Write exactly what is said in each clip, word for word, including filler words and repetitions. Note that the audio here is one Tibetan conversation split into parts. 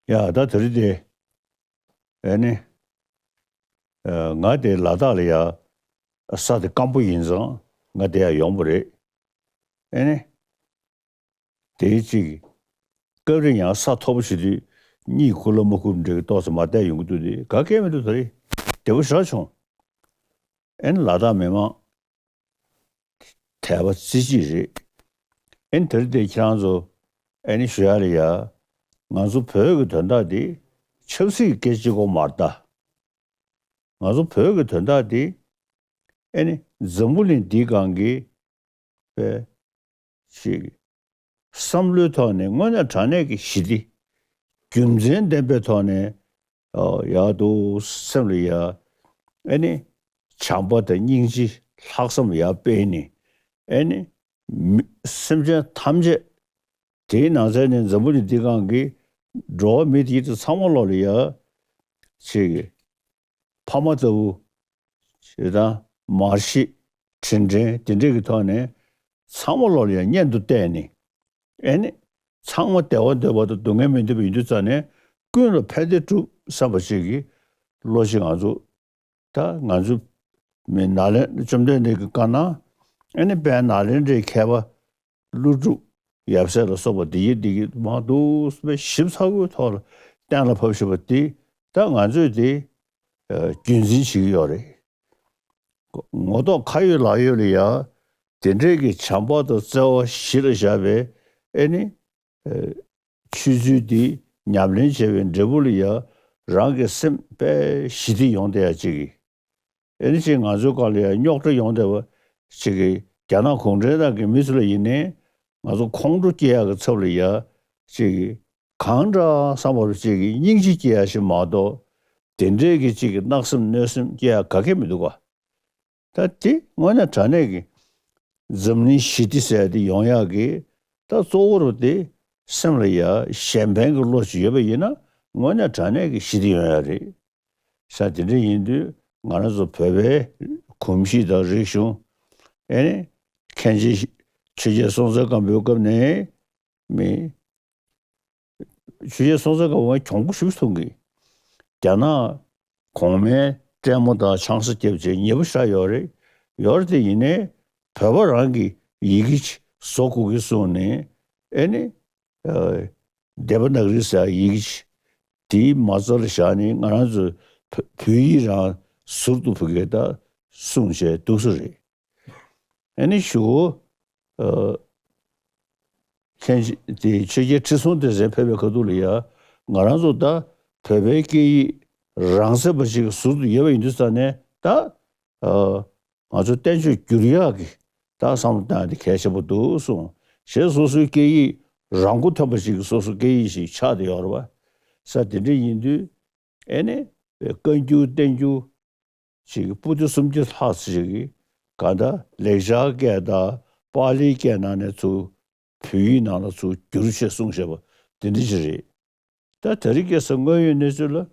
ཡ་ད་དེ་རིང་དེ། ཨེ་ནི། ཨ་ང་དེ་ལ་དྭགས་ལ་ཡ། ས་དེ་སྐམ་པོ་ཡིན་ཙང་ང་དེ་ཡ་ཡོང་པ་རེད། ཨེ་ནི། དེའི་གཅིག་སྐབས་རེ་ཡང་ས་མཐོ་པོ་ཞིག་དུས་གཉིད་ཁུག་ལ་མ་ཁུག་འདྲ་གི་ཏོག་ཙམ་མ་བསྡད་ཡོང་གི་འདུག་དེ་ག་གེ་མི་འདུག་ད་རེད། བདེ་པོ་ཞེ་དྲག་བྱུང་། ཨེ་ནི་ལ་དྭགས་མི་མང་དད་པ་རྩེ་གཅིག་རེད། ཨེ་ནི་དེ་རིང་དེ་ཁྱེད་རང་ཚོ་ཨེ་ནི་ཞུ་ཡ་ལ་ཡ། ང་ཚོ་བོད་ཀྱི་དོན་དག་འདི་ཆབ་སྲིད་སྐད་ཆ་གཅིག་པོ་མ་རེད་ད། ང་ཚོ་བོད་ཀྱི་དོན་དག་འདི་ཨེ་ནི་འཛམ་བུ་གླིང་འདིའི་སྒང་གི་པའི་ཞིག་བསམ་བློའི་ཐོག་ནས་དངོས་གནས་དྲང་གནས་ཀྱི་ཞི་བདེ་རྒྱུ་མཚན་ལྡན་པའི་ཐོག་ནས་ཨ་ཡག་འདུག་སེམས་ལ་ཡ། ཨེ་ནི་བྱམས་པ་དང་སྙིང་རྗེ་ལྷག་བསམ་ཡར་སྤེལ་ནས་ཨེ་ནི་མི་སེམས་ཅན་ཐམས་ཅད་དེའི་ནང་ཚན་ནས་འཛམ་བུ་གླིང་འདི་སྒང་གི་འགྲོ་བ་མི་དེ་ཚོ་ཚང་མ་ལོག་ལ་ཡ་ཅིག་ཕ་མ་ལྟ་བུ་ཞེ་དྲག་མར་ཤེས་དྲིན་དྲན་དེ་འདྲས་ཀྱི་ཐོག་ནས་ཚང་མ་ལོག་ལ་ཡ་གཉེན་དུ་བལྟས་ནས་ཨེ་ནི་ཚང་མ་བདེ་བ་འདོད་པ་དང་སྡུག་བསྔལ་མི་འདོད་པ་ཡིན་དུས་ཙང་ནས་ཀུན་ལ་ཕན་བདེ་སྒྲུབ་བསམ་པ་ཞིག་གི་བློ་ཞིག་ང་ཚོ་ད་ང་ཚོ་མི་ནཱ་ལེནྡྲ་བཅོམ་ལྡན་འདས་ཀྱི་བཀའ་གནང་ཨེ་ནི་དཔལ་ནཱ་ལེནྡྲའི་མཁས་པ་ཀླུ་སྒྲུབ་ཡབ་སྲས་ལ་སོགས་པ་འདི་ཡི་འདི་གི་མང་དུ་སྤེལ་ཞིབ་ཚགས་པོའི་ཐོག་ལ་གཏན་ལ་ཕབ་བཞིན་པ་འདི་ད་ང་ཚོས་འདི་རྒྱུན་འཛིན་བྱེད་ཀྱི་ཡོད་རེད། ངོ་ཐོག་ཁ་ཡོད་ལག་ཡོད་ལ་ཡ་དེ་འདྲས་ཀྱི་བྱམས་པ་དང་བརྩེ་བ་གཞི་ལ་བཞག་པའི་ཨེ་ནི། ཆོས་ཚུལ་འདི་ཉམས་ལེན་བྱས་པའི་འབྲས་བུ་ལ་ཡ་རང་གི་སེམས་དཔེ་ཞི་བདེ་ཡོང་བསྡད་ཡ་གཅིག་གིས། ཨེ་ནི་ཅིག་ང་ཚོའི་སྒང་ལ་ཡ་རྙོག་དྲ་ཡོང་བསྡད་པ་ཅིག་གིས་རྒྱ་ནག་གུང་ཁྲན་ཏང་གི་མི་ཚོ་ལ་ཡིན་ནའི་ང་ཚོ་ཁོང་ཁྲོ་སྐྱེ་ཡག་གི་ཚབ་ལ་ཡ་ཅིག་གིས་གང་འདྲ་བསམ་པ་ཅིག་གིས་སྙིང་རྗེ་སྐྱེ་ཡ་ཞིག་མ་གཏོགས་དེ་འདྲས་ཀྱི་ཅིག་གིས་གནག་སེམས་གནོད་སེམས་སྐྱེ་ཡ་ག་གེ་མི་འདུག་ག། ད་དེ་དངོས་གནས་དྲང་གནས་ཀྱི་འཛམ་གླིང་ཞི་བདེ་ཟེར་དེ་ཡོང་ཡག་གི་ད་གཙོ་བོ་རུ་དེ་སེམས་ལ་ཡ་གཞན་ཕན་གྱི་བློ་ཞིག་ཡོད་པ་ཡིན་ན་དངོས་གནས་དྲང་གནས་ཀྱི་ཞི་བདེ་ཡོང་ཡག་རེད། ས་དེ་འདྲ་ཡིན་དུས་ང་རང་ཚོ་བོད་པའི་གོམས་གཤིས་དང་རིག་གཞུང་ཨེ་ནི་མཁན་ཆེན་ཆོས་རྒྱལ་སྲོང་བཙན་སྒམ་པོའི་སྐབས་ནས་མི། ཆོས་རྒྱལ་སྲོང་བཙན་སྒམ་པོ་གྱོང་པོ་ཞིག་མཐོང་གི། རྒྱ་ནག་གོང་མའི་སྲས་མོ་དང་ཆང་ས་བརྒྱབ་བྱས་ཉེ་པོ་ཞེ་དྲག་ཡོད་རེད། ཡོད་རེད་དེ་ཡིན་ནའི་བོད་པ་རང་གི་ཡི་གེ་ཅིག་བཟོ་དགོས་ཀྱི་གསུངས་ནས་ཨེ་ནི། ཨ་དེ་བ་ན་ག་རི་ཟེར་ཡི་གེ་ཅིག་དེའི་མ་རྩ་ལ་བཞག་ནས་ང་རང་ཚོ་བོད་བོད་ཡིག་རང་ཟུར་དུ་ཕུད་མཁན་ད་གསུངས་བྱས་འདུག་ས་རེད། ཨ་ནི་གཞུག་གུ། ཨ་མཁན་ཆེན་དེ་ཆོས་རྒྱལ་ཁྲི་སྲོང་ལྡེ་བཙན་ཕེབས་པའི་ཁ་ཐུག་ལ་ཡ་ང་རང་ཚོ་ད་བོད་པའི་སྐད་ཡིག་རང་ཚད་པ་ཞིག་གི་ཟུར་དུ་ཡོད་པ་ཡིན་དུས་ཙང་ནས་ད་ཨ་ང་ཚོ་བསྟན་བཅོས་བསྒྱུར་ཡག་གི་ད་བསམ་བློ་བཏང་ཡག་དེ་གལ་ཆེན་པོ་འདུག་གསུངས། གཞན་སོ་སོའི་སྐད་ཡིག་རང་མགོ་ཐོན་པ་ཞིག་གི་སོ་སོ་སྐད་ཡིག་ཞིག་ཆགས་བསྡད་ཡོད་རེད་པ། ས་དེ་འདྲ་ཡིན་དུས་ཨེ་ནི་བཀའ་འགྱུར་བསྟན་འགྱུར། ཅིག་པོ་ཏི་སུམ་བརྒྱ་ལྷག་ཅིག་གིས་གང་ལྟར་ལེགས་སྦྱར་སྐད་དང་པཱ་ལིའི་སྐད་ནང་ནས་ཚུར་བོད་ཡིག་ནང་ལ་ཚུར་བསྒྱུར་བྱས་གསུངས་བཞག་པ་འདི་འདྲ་ཅིག་རེད། ད་དེ་རིང་ཁ་སང་དངོས་ཡོད་གནས་ཚུལ་ལ་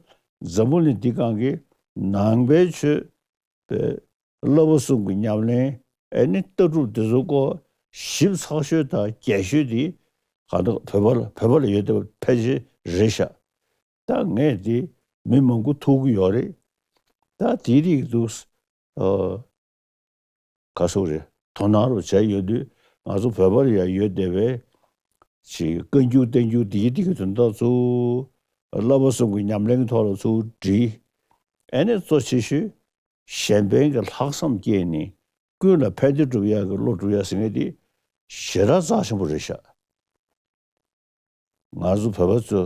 འཛམ་བུ་གླིང་འདི་སྒང་གི་ནང་པའི་ཆོས་པའི་བསླབ་པ་གསུམ་གྱི་ཉམས་ལེན་ཨེ་ནི་ལྟ་གྲུབ་འདི་ཚོ་སྐོར་ཞིབ་ཚགས་ཤོས་དང་རྒྱས་ཤོས་འདི་གང་ལྟར་བོད་པ་ལ་བོད་པ་ལ་ཡོད་བསྡད་པ་ཕལ་ཆེར་རེད་ཤག་ད་ངས་འདི་མི་མང་པོ་ཐུག་གི་ཡོད་རེད། ད་དེའི་རིགས་འདུག་ཨ་ག་སོག་རེད། དོ་སྣང་རུ་བྱས་ཡོད་དུས་ང་ཚོ་བོད་པར་ཡང་ཡོད་བསྡད་པའི་ཅིག་བཀའ་འགྱུར་བསྟན་འགྱུར་འདི་ཡི་འདི་གི་དོན་དག་ཚུར་བསླབ་པ་གསུམ་གྱི་ཉམས་ལེན་གྱི་ཐོག་ལ་ཚུར་བྲིས། ཨེ་ནས་གཙོ་ཆེ་ཤོས་གཞན་ཕན་གྱི་ལྷག་བསམ་སྐྱེས་ནས་ཀུན་ལ་ཕན་བདེ་སྒྲུབ་ཡག་གི་བློ་སྒྲུབ་ཡག་ཟེར་མཁན་འདི་ཞེ་དྲག་རྩ་ཆེན་པོ་རེད་ཤག་ང་ཚོ་བོད་པ་ཚོ་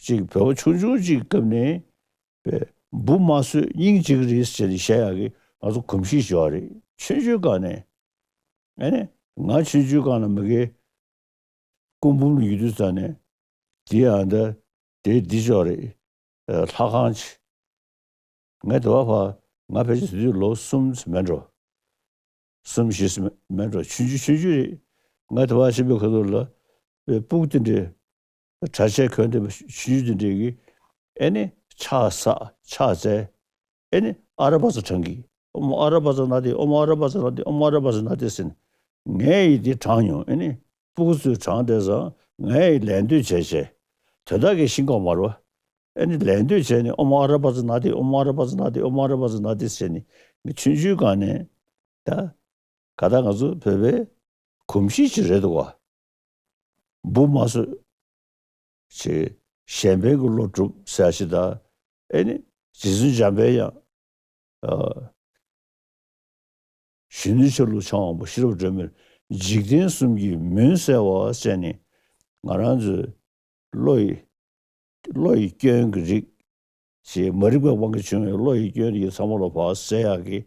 གཅིག་བོད་པ་ཆུང་ཆུང་གཅིག་གི་སྐབས་ནས་བས་འབུ་མ་གསོད་སྙིང་རྗེ་གི་རེད་ཟེར་ནས་བཤད་ཡག་གི་ང་ཚོ་གོམས་གཤིས་ཤིག་ཡོད་རེད། ཆུང་ཆུང་སྒང་ནས། ཨ་ནི་ང་ཆུང་ཆུང་སྒང་ལ་མ་གི་སྐུ་འབུམ་ལ་ཡོད་དུས་ཙང་ནས་དེ་ཨ་ད་དེ་འདི་ཅོག་རེད། ལྷ་ཁང་ཆེ། ང་དེ་བ་ཕ་ང་ཕལ་ཆེར་དེ་དུས་ལོ་གསུམ་ཙམ་མེད་འགྲོ། གསུམ་བཞི་ཙམ་མེད་འགྲོ། ཆུང་ཆུང་ཆུང་ཆུང་རེད། ང་དེ་བ་ཕྱིན་པའི་ཁ་ཐུག་ལ་སྤུ་གུ་དེ་འདྲའི་གྲྭ་ཆས་གོན་བསྡད་པ་ཆུང་ཆུང་དེ་འདྲའི་གི་ཨེ་ནི་ཕྱག་བསགས་ཕྱག་བཙལ། ཨེ་ནི་ཨ་ར་པ་ཙ་བགྲང་གི། ཨོཾ་ཨ་ར་པ་ཙ་ན་དྷཱིཿ་ཨོཾ་ཨ་ར་པ་ཙ་ན་དྷཱིཿ་ཨོཾ་ཨ་ར་པ་ཙ་ན་དྷཱིཿ་ཟེར་ནས་ངས་ཡི་དེ་བགྲང་མྱོང་། ཨེ་ནི་སྤུ་གུ་ཚོས་བགྲང་བསྡད་ཙང་ངས་ཡི་ལད་ཟློས་བྱས་བྱས། དོན་དག་གི་ཤིང་ཀོང་མ་རེད་བ། ཨ་ནི་ལད་ཟློས་བྱས་ནས་ཨོཾ་ཨ་ར་པ་ཙ་ན་དྷཱིཿ། ཨོཾ་ཨ་ར་པ་ཙ་ན་དྷཱིཿ། ཨོཾ་ཨ་ར་པ་ཙ་ན་དྷཱིཿ་ཟེར་ནས་ཆུང་ཆུང་སྒང་ནས་ད་ག་ད་ང་ཚོ་བོད་པའི་གོམས་གཤིས་ཅིག་རེད་འདུག་བ། འབུ་མ་གསོད་ཅིག་གཞན་ཕན་གྱི་བློ་སྒྲུབ་ཟེར་ཡ་ཞིག་དང་། ཨེ་ནི་རྗེ་བཙུན་འཇམ་པའི་དབྱངས། ཨ། གཞོན་ནུའི་ཆ་ལུགས་འཆང་དབང་པོ་ཤེས་རབ་སྒྲོན་མེར། འཇིག་རྟེན་གསུམ་གྱི་མུན་བསལ་བ་ཟེར་ནས་ང་རང་ཚོའི་བློ་ཡི་བློ་ཡི་སྐྱོན་གྱི་རིགས་ཞེས། མ་རིག་པའི་དབང་གིས་བྱུང་བའི་བློ་ཡི་སྐྱོན་རིགས་ཚང་མ་ལ་བག་བསལ་ཡག་གི་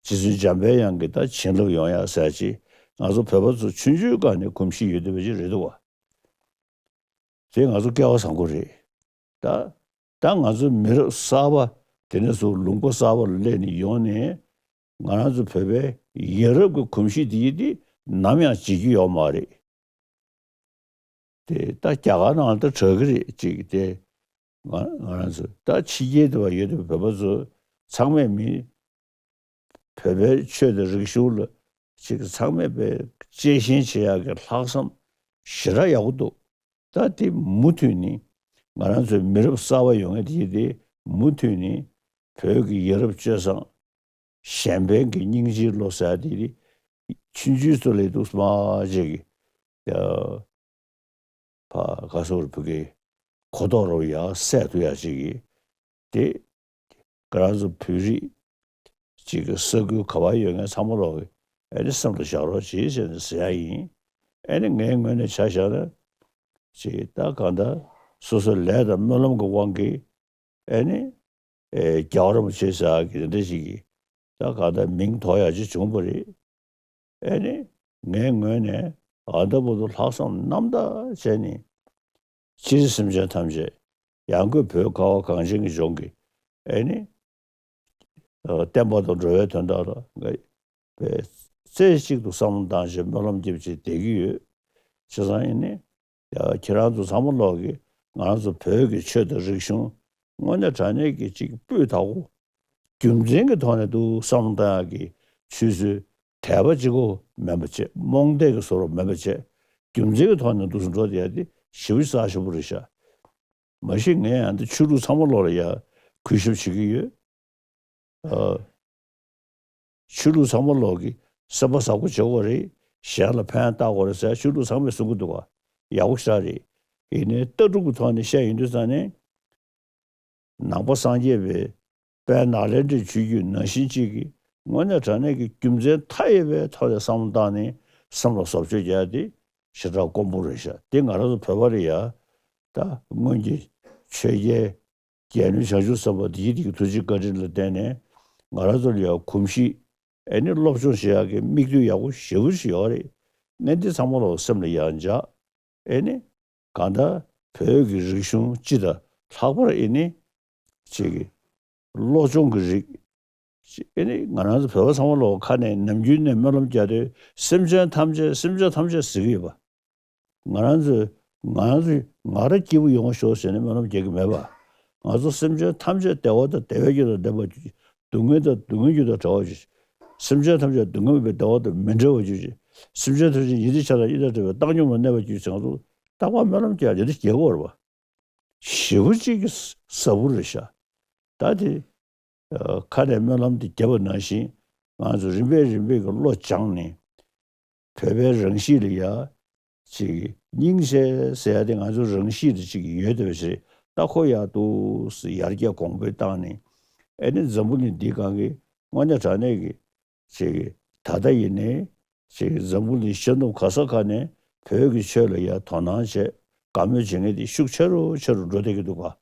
རྗེ་བཙུན་འཇམ་པའི་དབྱངས་ཀྱི་ད་བྱིན་རླབས་ཡོང་ཡག་ཟེར་ཅིག་ང་ཚོ་བོད་པ་ཚོ་ཆུང་ཆུང་སྒང་ནས་གོམས་གཤིས་ཡོད་བསྡད་པ་ཅིག་རེད་འདུག་བ། དེ་ང་ཚོ་སྐལ་བ་བཟང་པོ་རེད། ད་ད་ང་ཚོ་མི་རབས་གསར་པ་དེ་ནས་བཟུང་ལུང་པ་གསར་པ་ལ་སླེབས་ནས་ཡོང་ནས་ང་རང་ཚོ་བོད་པའི་ཡ་རབས་ཀྱི་གོམས་གཤིས་དེ་ཡིན་དེ་ནམ་ཡང་བརྗེད་རྒྱུ་ཡོད་མ་རེད། དེ་ད་རྒྱ་གར་ནང་ལ་ད་གྲགས་ཀྱི་རེད་ཅིག་དེ། ང་ང་རང་ཚོ་ད་ཕྱི་རྒྱལ་དུ་བ་ཡོད་དུས་བོད་པ་ཚོ་ཚང་མས་མི་བོད་པའི་ཆོས་དང་རིག་གཞུང་ལ་ཅིག་ཚང་མས་པའི་གཅེས་ཞེན་བྱེད་ཡག་གི་ལྷག་བསམ་ཞེ་དྲག་ཡག་པོ་འདུག་ད་དེ་མུ་མཐུད་ནས་ང་རང་ཚོའི་མི་རབས་གསར་པ་ཡོང་མཁན་དེ་དེ་མུ་མཐུད་ནས་བོད་ཀྱི་ཡ་རབས་སྤྱོད་བཟང་གཞན་ཕན་གྱི་སྙིང་རྗེའི་བློ་ཟེར་དེ་རེད། ཆུང་ཆུང་ཚོ་ལས་འདུག་སྨྲ་བྱེད་ཀྱི་ཡ། ཕ་ག་སོགས་བོད་ཀྱི་གོ་རྟོགས་རོ་ཡག་སད་ཐུབ་ཡག་ཅིག་གི་དེ་ང་རང་ཚོ་བོད་རིགས་ཅིག་གི་ས་ཁུལ་ག་བ་ཡོད་མཁན་ཚང་མ་ལོག་གི་ཨེ་ནི་སེམས་ལ་བཞག་རོགས་གྱིས་ཟེར་ནས་ཟེར་ཡག་ཡིན། ཨེ་ནི་ངའི་ངོས་ནས་ཆ་བཞག་ན་ཅིག་ད་གང་ལྟར་སོ་སོའི་ལས་དང་སྨོན་ལམ་གྱི་དབང་གིས་ཨེ་ནི་ཨེ་རྒྱལ་བ་རིན་པོ་ཆེ་ཟེར་ཡག་གི་དེ་འདྲ་ཞིག་གི་ད་གང་ལྟར་མིང་ཐོགས་ཡག་ཅིག་བྱུང་བ་རེད། ཨེ་ནི་ངའི་ངོས་ནས་ཨ་ད་བར་དུ་ལྷག་བསམ་རྣམ་དག་བྱས་ནས་སྤྱིར་སེམས་ཅན་ཐམས་ཅད་ཡང་སྒོས་བོད་ཁ་བ་གངས་ཅན་གྱི་ལྗོངས་ཀྱི་ཨེ་ནི་ཨ་བསྟན་པ་དང་འགྲོ་བའི་དོན་དག་ལ་ང་བས་རྩེ་གཅིག་ཏུ་བསམ་བློ་བཏང་བྱས་སྨོན་ལམ་རྒྱབ་བྱས་བསྡད་ཀྱི་ཡོད། བྱས་ཙང་ཨེ་ནི་ཡ་ཁྱེད་རང་ཚོ་ཚང་མ་ལོག་གིས་ང་རང་ཚོ་བོད་ཀྱི་ཆོས་དང་རིག་གཞུང་དངོས་གནས་དྲང་གནས་ཀྱི་ཅིག་སྤུས་དག་པོ་རྒྱུ་མཚན་གྱི་ཐོག་ནས་འདུག་བསམ་བློ་བཏང་ཡག་གི་ཆུ་ཚོད་དད་པ་གཅིག་པོ་མིན་པ་བྱས། རྨོངས་དད་ཀྱི་བཟོ་འདྲ་མིན་པ་བྱས། རྒྱུ་མཚན་གྱི་ཐོག་ནས་འདུག་སེ་འགྲོ་བསྡད་ཡག་དེ་ཞེ་པོ་ཅིག་རྩ་ཆེན་པོ་རེད་ཤག་མ་གཞི་ངས་ཡང་འདི་ཆོས་ལུགས་ཚང་མ་ལོག་ལ་ཡ་གུས་ཞབས་བྱེད་ཀྱི་ཡོད། ཨ། ཆོས་ལུགས་ཚང་མ་ལོག་གི་སེམས་པ་བཟང་པོ་བྱེད་དགོས་རེད། གཞན་ལ་ཕན་བཏགས་དགོས་རེད་ཟེར་ཆོས་ལུགས་ཚང་མས་གསུང་གི་འདུག་ག་ཡག་པོ་ཞེ་དྲག་རེད། ཡིན་ནའི་ལྟ་གྲུབ་ཀྱི་ཐོག་ནས་བཤད་ཡོང་དུས་ཙང་ནས། ནང་པ་སངས་རྒྱས་པའི་དཔལ་ནཱ་ལེནྡྲའི་ཆོས་བརྒྱུད་ནང་བཞིན་གཅིག་གིས་དངོས་གནས་དྲང་གནས་ཀྱི་རྒྱུ་མཚན་མཐའ་ཡས་པའི་ཐོག་ནས་བསམ་བློ་བཏང་ནས་སེམས་ལ་བཟོ་བཅོས་རྒྱག་ཡག་དེ་ཞེ་དྲག་དཀོན་པོ་རེད་ཤག་དེ་ང་རང་ཚོ་བོད་པ་རེད་ཡ། ད་སྔོན་གྱི་ཆོས་རྒྱལ་རྒྱལ་བློན་བྱང་ཆུབ་སེམས་དཔའ་དེ་ཡི་དེ་གི་ཐུགས་རྗེ་བཀའ་དྲིན་ལ་བརྟེན་ནས་ང་རང་ཚོ་ལ་ཡང་གོམས་གཤིས་ཨེ་ནི་སློབ་སྦྱོང་བྱེད་ཡག་གི་མིག་ལྟོས་ཡག་པོ་ཞེ་པོ་ཞིག་ཡོད་རེད། ཨེ་འདི་ཚང་མ་ལོག་སེམས་ལ་ཡང་འཇགས། ཨེ་ནི་གང་ལྟར་བོད་ཀྱི་རིག་གཞུང་སྤྱི་དང་ལྷག་པར་ཨེ་ནི་ཅིག་གི་བློ་སྦྱོང་གི་རིགས་ཅིག་ཨེ་ནི་ང་རང་ཚོ་བོད་པ་ཚང་མ་ལོག་ཁ་ནས་ནམ་རྒྱུན་ནས་སྨོན་ལམ་རྒྱག་དུས་སེམས་ཅན་ཐམས་ཅད་སེམས་ཅན་ཐམས་ཅད་ཟེར་གྱི་ཡོད་པ། ང་རང་ཚོས་ང་རང་ཚོས་ང་རང་སྐྱིད་པོ་ཡོང་བ་ཤོག་ཟེར་ནས་སྨོན་ལམ་རྒྱག་གི་མེད་པ། ང་ཚོ་སེམས་ཅན་ཐམས་ཅད་བདེ་བ་དང་བདེ་བའི་རྒྱུ་དང་ལྡན་པ་ཅིག་སྡུག་བསྔལ་དང་སྡུག་བསྔལ་རྒྱུ་དང་བྲལ་བ་ཅིག་སེམས་ཅན་ཐམས་ཅད་སྡུག་བསྔལ་མེད་པའི་བདེ་བ་དང་མི་འབྲལ་བ་ཅིག་སེམས་ཅན་ཐམས་ཅད་ཡིད་བདེ་ཆགས་སྡང་གཉིས་དང་བྲལ་བའི་བཏང་སྙོམས་ལ་གནས་པ་ཅིག་ཟེར་ང་ཚོ་རྟག་པར་སྨོན་ལམ་རྒྱག་ཡ་དེ་འདྲ་རྒྱག་གི་ཡོད་རེད་པ། ཞེ་པོ་ཅིག་གི་ཟབ་པོ་རེད་ཤག་ད་དེ་ཨ་ཁ་ནས་སྨོན་ལམ་དེ་བརྒྱབ་པ་ནང་བཞིན་ང་ཚོ་རིམ་པས་རིམ་པས་ཀྱི་བློ་སྦྱངས་ནས་བོད་པའི་རང་གཤིས་ལ་ཡ་ཅིག་སྙིང་རྗེ་ཟེར་ཡ་དེ་ང་ཚོ་རང་གཤིས་ལ་ཅིག་ཡོད་བསྡད་པ་ཞིག་རེད། ད་ཁོ་ཡག་འདུག་ཟེར་ཡར་རྒྱས་གོང་འཕེལ་བཏང་ནས་ཨེ་ནི་འཛམ་བུ་གླིང་འདིའི་སྒང་གི་དངོས་གནས་དྲང་གནས་ཀྱི་ཅིག་ད་ལྟ་ཡིན་ནའི་ཅིག་འཛམ་བུ་གླིང་ཤར་ནུབ་ག་ས་ག་ནས་བོད་ཀྱི་ཆོས་ལ་ཡ་དོ་སྣང་བྱས་དགའ་མོས་བྱེད་མཁན་དེ་ཤུགས་ཆེ་རུ་ཆེ་རུ་འགྲོ་བསྡད་ཀྱི་འདུག་ག་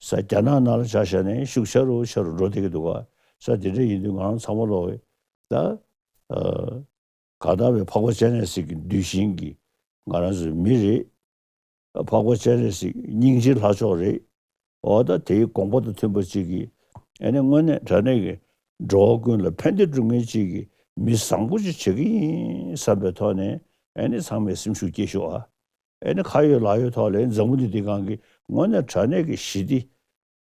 ས་རྒྱ་ནག་ནང་ལ་ཆ་བཞག་ནས་ཤུགས་ཆེ་རུ་ཆེ་རུ་འགྲོ་བསྡད་ཀྱི་འདུག་ག་ས་དེ་འདྲ་ཡིན་དུས་ང་རང་ཚང་མ་ལོག་གི་ད་ཨ་གང་ལྟར་བའི་འཕགས་པ་སྤྱན་རས་གཟིགས་ཀྱི་གདུལ་ཞིང་གི་ང་རང་ཚོའི་མི་རེད། འཕགས་པ་སྤྱན་རས་གཟིགས་སྙིང་རྗེའི་ལྷ་མཆོག་རེད། འོ་ད་དེའི་དགོངས་པ་དང་མཐུན་པ་ཅིག་གིས་ཨ་ནི་དངོས་གནས་དྲང་གནས་ཀྱི་འགྲོ་བ་ཀུན་ལ་ཕན་བདེ་སྒྲུབ་མཁན་ཅིག་གི་མི་བཟང་པོ་ཅིག་བྱེད་ཀྱི་ཡིན་བསམ་པའི་ཐོག་ནས་ཨ་ནི་ཚང་མས་སེམས་ཤུགས་སྐྱེད་ཤོག་ཨ། ཨེ་ནི་ཁ་ཡོད་ལག་ཡོད་ཐོག་ལ་འཛམ་བུ་གླིང་འདི་སྒང་གི་དངོས་གནས་དྲང་གནས་ཀྱི་ཞི་བདེ་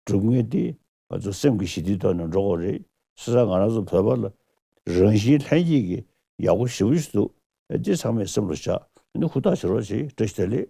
སྒྲུབ་མཁན་དེ་ང་ཚོ་སེམས་ཀྱི་ཞི་བདེའི་ཐོག་ནས་འགྲོ་དགོས་རེད། བྱས་ཙང་ང་རང་ཚོ་བོད་པ་ལ་རང་བཞིན་ལྷན་སྐྱེས་ཀྱི་ཡག་པོ་ཞེ་པོ་ཞིག་འདུག་ཨེ་འདི་ཚང་མས་སེམས་ལ་བཞག་ཨེ་ནི་ཧུར་ཐག་བྱེད་རོགས་བྱེད། བཀྲ་ཤིས་བདེ་ལེགས།